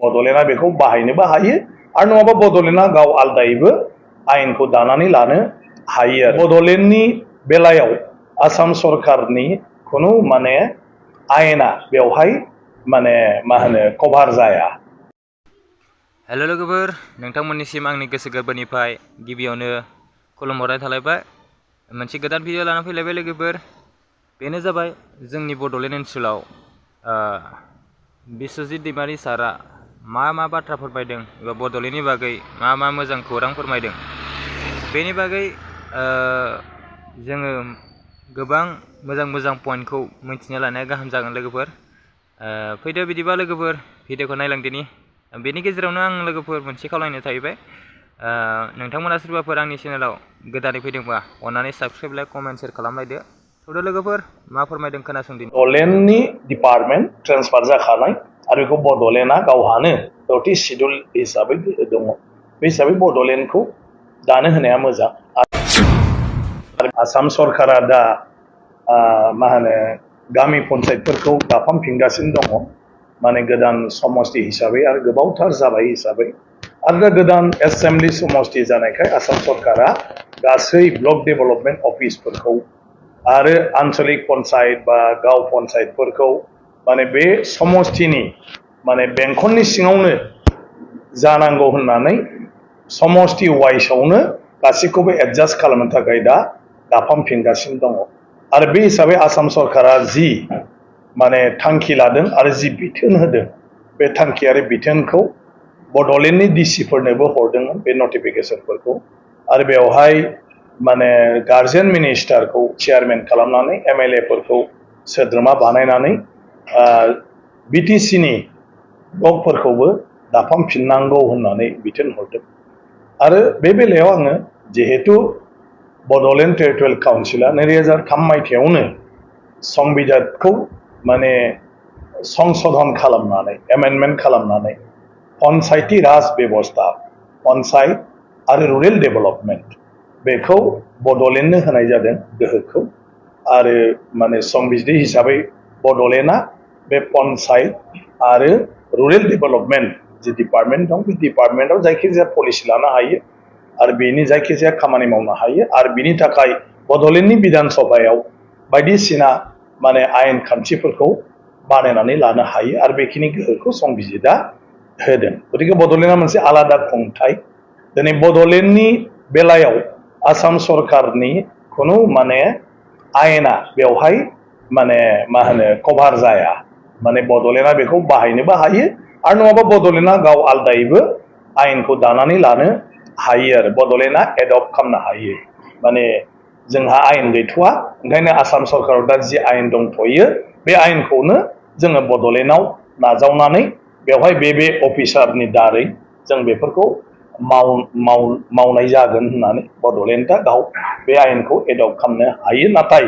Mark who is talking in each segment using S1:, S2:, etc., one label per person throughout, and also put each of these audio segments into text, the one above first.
S1: बड'लेण्डआ बेखौ बाहायनोबो हायो आरो नङाबा बड'लेण्डआ गाव आलदायैबो आयेनखौ दानानै लानो हायो आरो बड'लेण्डनि बेलायाव आसाम सरकारनि खुनु माने आयेना बेवहाय माने मा होनो कभार जाया।
S2: हेल' लोगोफोर, नोंथांमोननिसिम आंनि गोसो गोरबोनिफ्राय गिबियावनो खुलुमहरनाय थालायबाय। मोनसे गोदान भिडिअ लाना फैलायबाय लोगोफोर। बेनो जाबाय जोंनि बड'लेण्ड ओनसोलाव बिस्वजित दैमारि सारा मा बाथ्रा फोरमायदों एबा बड'लेण्डनि बागै मा मोजां खौरां फोरमायदों बेनि बागै जोङो गोबां मोजां पइन्टखौ मिथिना लानाया गाहाम जागोन लोगोफोर। फैदो बिदिबा लोगोफोर भिडिअखौ नायलांदिनि। बेनि गेजेरावनो आं लोगोफोर मोनसे खावलायनो थाहैबाय, नोंथांमोना सोरबाफोर आंनि चेनेलाव गोदानै फैदोंबा अन्नानै साबस्क्राइब लाइक कमेन्ट शेयार खालामलायदो। थौदो लोगोफोर मा फोरमायदों खोनासंदिनि।
S1: बड'लेण्डनि डिपार्टमेन्ट ट्रेन्सफार जाखानाय आरो बेखौ बड'लेण्डआ गावहानो 30 शिड्युल हिसाबै दङ। बे हिसाबै बड'लेण्डखौ दानो होनाया मोजां। आसाम सरकारा दा मा होनो गामि पन्सायतफोरखौ दाफामफिनगासिनो दङ, माने गोदान समस्ति हिसाबै आरो गोबावथार जाबाय हिसाबै आरो दा गोदान एसेम्बलि समस्ति जानायखाय आसाम सरकारा गासै ब्लक डेभेलपमेन्ट अफिसफोरखौ आरो आन्चलिक पन्सायत बा गाव पन्सायतफोरखौ माने बे समस्तिनि माने बेंखननि सिङावनो जानांगौ होननानै समस्ति वाइसआवनो गासैखौबो एडजास्ट खालामनो थाखाय दा दाफामफिनगासिनो दङ। आरो बे हिसाबै आसाम सरकारा जि माने थांखि लादों आरो जि बिथोन होदों, बे थांखि आरो बिथोनखौ बड'लेण्डनि डिसिफोरनोबो हरदोंमोन बे नटिफिकेसनफोरखौ। आरो बेवहाय माने गार्जेन मिनिस्टारखौ चेयारमेन खालामनानै एमएलएफोरखौ सोद्रोमा बानायनानै बिटिसिनि ब्लकफोरखौबो दाफामफिननांगौ होननानै बिथोन हरदों। आरो बे बेलायाव आङो जिहेतु बड'लेण्ड टेरिटरियेल काउन्सिला 2003 मायथाइयावनो संबिधानखौ माने संशोधन खालामनानै एमेन्डमेन्ट खालामनानै पन्सायती राज बेबस्था पन्सायत आरो रुरेल डेभेलपमेन्ट बेखौ बड'लेण्डनो होनाय जादों गोहोखौ। आरो माने संबिजित हिसाबै बड'लेण्डआ बे पन्सायत आरो रुरेल डेभेलपमेन्ट जि डिपार्टमेन्ट दं, बे डिपार्टमेन्टआव जायखिजाया पलिसि लानो हायो आरो बेनि जायखिजाया खामानि मावनो हायो आरो बिनि थाखाय बड'लेण्डनि बिधान सभायाव बायदिसिना माने आयेन खान्थिफोरखौ बानायनानै लानो हायो आरो बेखिनि गोहोखौ संबिजितआ होदों। गतिके बड'लेण्डआ मोनसे आलादा खुंथाय। दिनै बड'लेण्डनि बेलायाव आसाम सरकारनि खुनु माने आयेना बेवहाय माने मा होनो कभार जाया। माने बड'लेण्डआ बेखौ बाहायनोबो हायो आरो नङाबा बड'लेण्डआ गाव आलदायैबो आयेनखौ दानानै लानो हायो आरो बड'लेण्डआ एडप्ट खालामनो हायो। माने जोंहा आयेन गैथ'वा, ओंखायनो आसाम सरकाराव दा जि आयेन दंथ'यो बे आयेनखौनो जोङो बड'लेण्डआव नाजावनानै बेवहाय बे अफिसारनि दारै जों बेफोरखौ मावनाय जागोन होननानै बड'लेण्डआ गाव बे आयेनखौ एडप्ट खालामनो हायो। नाथाय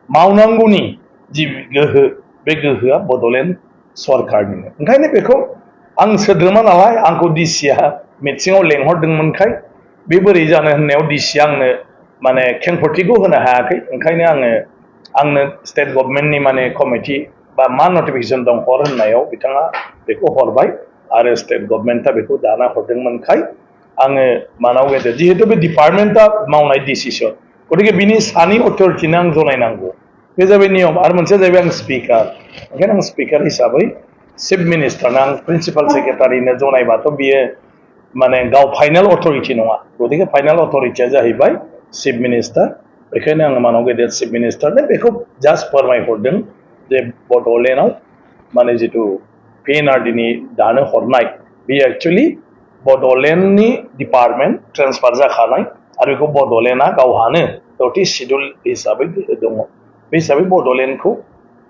S1: मावनांगौनि जि गोहो, बे गोहोआ बड'लेण्ड सरकारनिनो। ओंखायनो बेखौ आं सोद्रोमा नालाय आंखौ डिसिआ मिटिङाव लेंहरदोंमोनखाय बे बोरै जानो होननायाव डिसिआ आंनो माने खेंफोरथिखौ होनो हायाखै। ओंखायनो आंनो स्टेट गभर्नमेन्टनि माने कमिटि बा मा नटिफिकेसन दं हर होननायाव बिथाङा बेखौ हरबाय आरो स्टेट गभर्नमेन्टआ बेखौ दाना हरदोंमोनखाय आङो मानाव गेजेर जिहेतु बे डिपार्टमेन्टआ मावनाय डिसिसन, गतिके बिनि सानै अथरिटिनो आं जनायनांगौ, बे जाबाय नियम। आरो मोनसेया जाहैबाय आं स्पिकार, ओंखायनो आं स्पिकार हिसाबै चिफ मिनिस्टारनो आं प्रिन्सिपाल सेक्रेटारिनो जनायबाथ' बियो माने गाव फाइनाल अथरिटि नङा। गतिके फाइनाल अथरिटिया जाहैबाय चिफ मिनिस्टार। बेखायनो आङो मानाव गेदेर चिफ मिनिस्टारनो बेखौ जास्ट फोरमायहरदों जे बड'लेण्डआव माने जिथु पिएनआरडिनि दानो हरनाय बे एक्सुवेलि बड'लेण्डनि डिपार्टमेन्ट ट्रेन्सफार जाखानाय आरो बेखौ बड'लेण्डआ गावहानो 30 शिड्युल हिसाबै दङ। बे हिसाबै बड'लेण्डखौ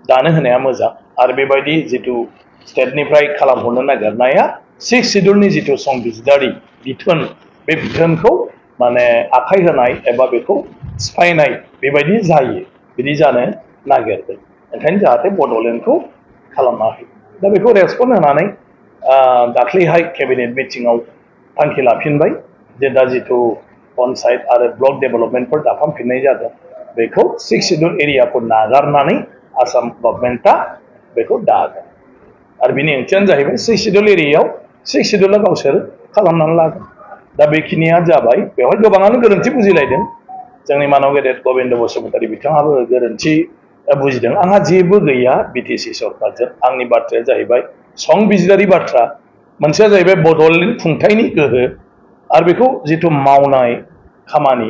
S1: दानो होनाया मोजां। आरो बेबायदि जिथु स्टेटनिफ्राय खालामहरनो नागिरनाया 6 शिड्युलनि जिथु संबिजितारि बिथोन, बे बिथोनखौ माने आखाइ होनाय एबा बेखौ सिफायनाय बेबायदि जायो, बिदि जानो नागिरदों। ओंखायनो जाहाथे बड'लेण्डखौ खालामना होयो। दा बेखौ रेसपन्ड होनानै दाख्लैहाय केबिनेट मिटिङाव थांखि लाफिनबाय जे दा जिथु पन्सायत आरो ब्लक डेभेलपमेन्टफोर दाफामफिननाय जादों बेखौ 6 शिड्युल एरियाखौ नागारनानै आसाम गभर्नमेन्टआ बेखौ दागोन। आरो बिनि ओंथियानो जाहैबाय 6 शिड्युल एरियायाव सिक्सिडुला गावसोर खालामनानै लागोन दा बेखिनिया जाबाय बेवहाय गोबाङानो गोरोन्थि बुजिलायदों जोंनि मानव गेदेर गबिन्द बसुमतारी बिथाङाबो गोरोन्थि बुजिदों आंहा जेबो गैया बिटिसि सरकारजों आंनि बाथ्राया जाहैबाय संबिजिरारि बाथ्रा मोनसेया जाहैबाय बड'लेण्ड खुंथायनि गोहो आरो बेखौ जिथु मावनाय खामानि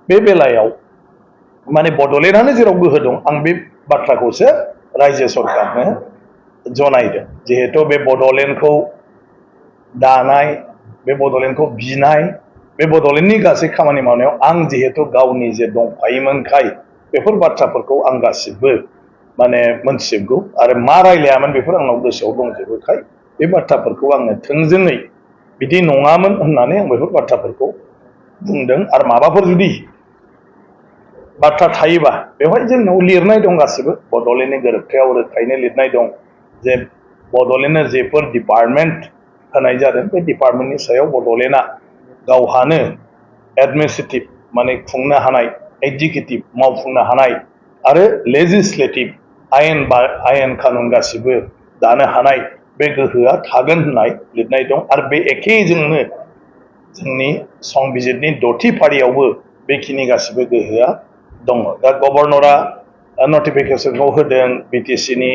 S1: बे बेलायाव माने बड'लेण्डआनो जेराव गोहो दं आं बे बाथ्राखौसो रायजो सरकारनो जनायदों जिहेतु बे बड'लेण्डखौ दानाय बे बड'लेण्डखौ बिनाय बे बड'लेण्डनि गासै खामानि मावनायाव आं जिहेतु गावनि जे दंफायोमोनखाय बेफोर बाथ्राफोरखौ आं गासिबो माने मोनथिजोबगौ आरो मा रायलायामोन बेफोर आंनाव गोसोआव दंजोबोखाय बे बाथ्राफोरखौ आङो थोंजोङै बिदि नङामोन होननानै आं बेफोर बाथ्राफोरखौ बुंदों आरो माबाफोर जुदि बाथ्रा थायोबा बेवहाय जोंनाव लिरनाय दं गासिबो बड'लेण्डनि गोरोबथायाव रोखायैनो लिरनाय दं जे बड'लेण्डनो जेफोर डिपार्टमेन्ट होनाय जादों बे डिपार्टमेन्टनि सायाव बड'लेण्डआ गावहानो एडमिनिस्ट्रेटिभ माने खुंनो हानाय एग्जिकिउटिभ मावफुंनो हानाय आरो लेजिस्लेटिभ आयेन कानुन गासिबो दानो हानाय बे गोहोआ थागोन होननाय लिरनाय दं आरो बे एखेजोंनो जोंनि संबिजिरनि 6थि फारियावबो बेखिनि गासिबो गोहोआ दङ दा गभर्नरा नटिफिकेसनखौ होदों बिटिसिनि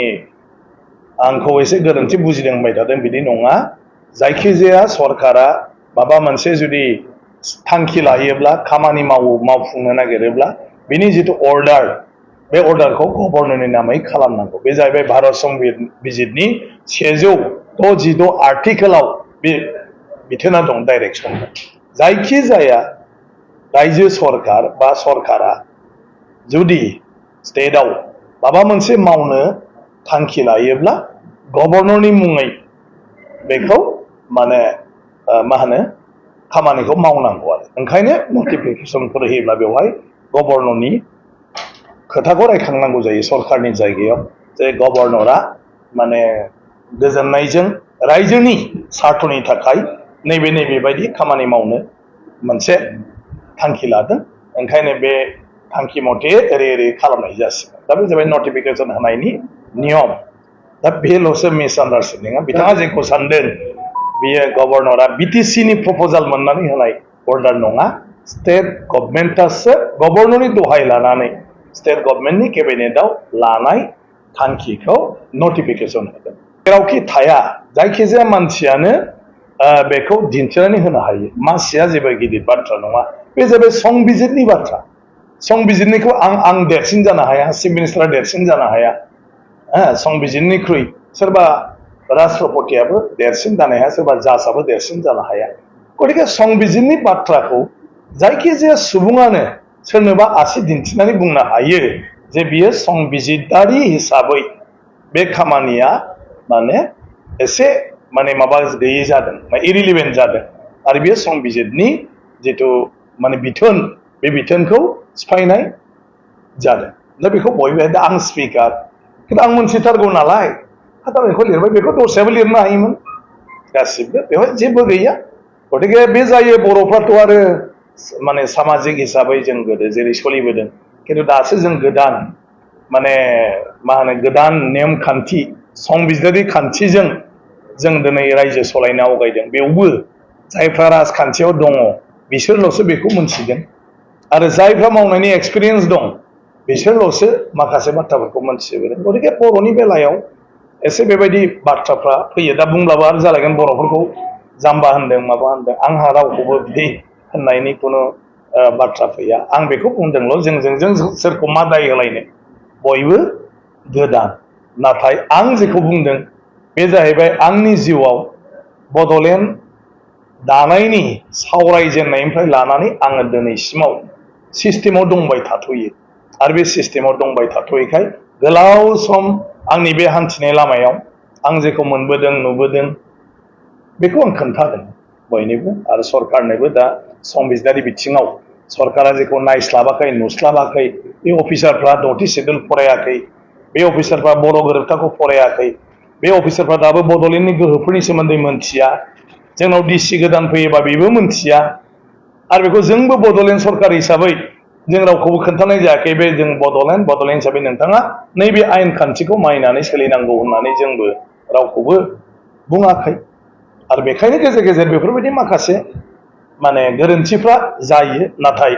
S1: आंखौ एसे गोरोन्थि बुजिदों होनबाय थादों बिदि नङा जायखिजाया सरकारा माबा मोनसे जुदि थांखि लायोब्ला खामानि मावफुंनो नागिरोब्ला बिनि जिथु अर्डार बे अर्डारखौ गभर्नरनि नामै खालामनांगौ बे जाहैबाय भारत संबिजिरनि 166 आर्टिकेलाव बे बिथोना दं डाइरेक्सन जायखिजाया रायजो सरकार बा सरकारा जुदि स्टेटआव माबा मोनसे मावनो थांखि लायोब्ला गभर्नरनि मुङै बेखौ माने मा होनो खामानिखौ मावनांगौ आरो ओंखायनो नटिफिकेसनफोर होयोब्ला बेवहाय गभर्नरनि खोथाखौ रायखांनांगौ जायो सरकारनि जायगायाव जे गभर्नरा माने गोजोननायजों रायजोनि सार्थनि थाखाय नैबे बायदि खामानि मावनो मोनसे थांखि लादों ओंखायनो बे थांखि मथे ओरै खालामनाय जासिगोन दा बे जाबाय नटिफिकेसन होनायनि नियम दा बेल'सो मिसआन्डारस्टेन्डिंआ बिथाङा जेखौ सानदों बेयो गभर्नरा बिटिसिनि प्रप'जाल मोननानै होनाय अर्डार नङा स्टेट गभर्नमेन्टआसो गभर्नरनि दहाय लानानै स्टेट गभर्नमेन्टनि केबिनेटआव लानाय थांखिखौ नटिफिकेसन होदों जेरावखि थाया जायखिजाया मानसियानो बेखौ दिन्थिनानै होनो हायो मासिया जेबो गिदिर बाथ्रा नङा बे जाबाय संबिजिरनि बाथ्रा संबिजिरनिखौ आं देरसिन जानो हाया चिफ मिनिस्टारा देरसिन जानो हाया संबिजिरनिख्रुइ सोरबा राष्ट्रपतियाबो देरसिन जानो हाया सोरबा जाजआबो देरसिन जानो हाया गतिके संबिजिरनि बाथ्राखौ जायखिजाया सुबुङानो सोरनोबा आसि दिन्थिनानै बुंनो हायो जे बियो संबिजिरारि हिसाबै बे खामानिया माने एसे माने माबा गैयै जादों इरिलिभेन्ट जादों आरो बेयो संबिजिरनि जिथु माने बिथोन बे बिथोनखौ सिफायनाय जादों दा बेखौ बयबो दा आं स्पिकार खिन्थु आं मोनथिथारगौ नालाय दा बेखौ लिरबाय बेखौ दस्रायाबो लिरनो हायोमोन गासिबो बेवहाय जेबो गैया गतिके बे जायो बर'फ्राथ' आरो माने सामाजिक हिसाबै जों गोदो जेरै सोलिबोदों खिन्थु दासो जों गोदान माने मा होनो गोदान नेमखान्थि संबिजिरारि खान्थिजों जों दिनै रायजो सलायनो आवगायदों बेवबो जायफ्रा राजखान्थियाव दङ बिसोरल'सो बेखौ मोनथिगोन आरो जायफ्रा मावनायनि एक्सपिरियेन्स दं बिसोरल'सो माखासे बाथ्राफोरखौ मोनथिजोबो गतिके बर'नि बेलायाव एसे बेबायदि बाथ्राफ्रा फैयो दा बुंब्लाबो आरो जालायगोन बर'फोरखौ जाम्बा होनदों माबा होनदों आंहा रावखौबो बिदि होननायनि खुनु बाथ्रा फैया आं बेखौ बुंदोंल' जों सोरखौ मा दाय होलायनो बयबो गोदान नाथाय आं जेखौ बुंदों बे जाहैबाय आंनि जिउआव बड'लेण्ड दानायनि सावरायजेननायनिफ्राय लानानै आङो दिनैसिमाव सिस्टेमाव दंबाय थाथ'यो आरो बे सिस्टेमाव दंबाय थाथ'यैखाय गोलाव सम आंनि बे हान्थिनाय लामायाव आं जेखौ मोनबोदों नुबोदों बेखौ आं खोन्थादों बयनोबो आरो सरकारनोबो दा संबिजिरारि बिथिङाव सरकारा जेखौ नायस्लाबाखै नुस्लाबाखै बे अफिसारफ्रा 6थि सिडिउल फरायाखै बे अफिसारफ्रा बर' गोरोबथाखौ फरायाखै बे अफिसारफ्रा दाबो बड'लेण्डनि गोहोफोरनि सोमोन्दै मोनथिया जोंनाव डिसि गोदान फैयोबा बेबो मोनथिया आरो बेखौ जोंबो बड'लेण्ड सरकार हिसाबै जों रावखौबो खोन्थानाय जायाखै बे जों बड'लेण्ड हिसाबै नोंथाङा नैबे आयेन खान्थिखौ मानिनानै सोलिनांगौ होननानै जोंबो रावखौबो बुङाखै आरो बेखायनो गेजेर गेजेर बेफोरबायदि माखासे माने गोरोन्थिफ्रा जायो नाथाय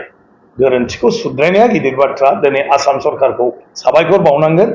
S1: गोरोन्थिखौ सुद्रायनाया गिदिर बाथ्रा दिनै आसाम सरकारखौ साबायखर बावनांगोन